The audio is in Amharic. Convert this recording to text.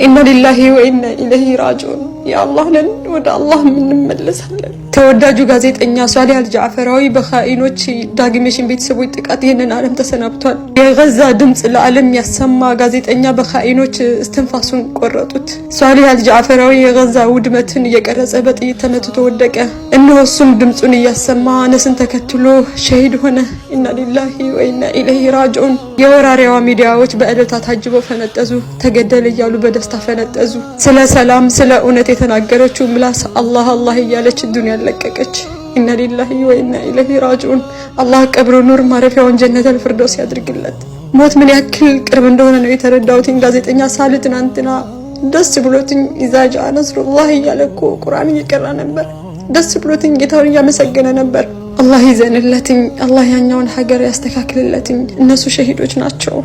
إنا لله وإنا إليه راجعون። የአላህ ነን፣ ወደ አላህ እንመለሳለን። ተወዳጁ ጋዜጠኛ ሷሊህ አልጃዕፈራዊ በኻኢኖች ዳግሜሽን ቤተሰቦች ጥቃት ይህንን ዓለም ተሰናብቷል። የገዛ ድምፅ ለዓለም ያሰማ ጋዜጠኛ በኻኢኖች እስትንፋሱን ቆረጡት። ሷሊህ አልጃዕፈራዊ የገዛ ውድመትን እየቀረጸ በጥይት ተመትቶ ወደቀ። እነሆ እሱም ድምፁን እያሰማ አነስን ተከትሎ ሸሂድ ሆነ። إنا لله وإنا إليه راجعون። የወራሪያዋ ሚዲያዎች በእልልታ ታጅበው ፈነጠዙ። ተገደለ እያሉ በደስታ ፈነጠዙ። ስለ ሰላም ስለ እውነት የተናገረችው ምላስ አላህ አላህ እያለች ዱንያ ለቀቀች። إنا لله وإنا إليه راجعون። አላህ ቀብሩ ኑር ማረፊያውን ጀነተል ፍርዶስ ያድርግለት። ሞት ምን ያክል ቅርብ እንደሆነ ነው የተረዳሁትኝ። ጋዜጠኛ ሳል ትናንትና ደስ ብሎትኝ إذا جاء نصر الله እያለ እኮ ቁርአን እየቀራ ነበር። ደስ ብሎትኝ ጌታውን እያመሰገነ ነበር። አላህ ይዘንለትኝ። አላህ ያኛውን ሀገር ያስተካክልለትኝ። እነሱ ሸሂዶች ናቸው።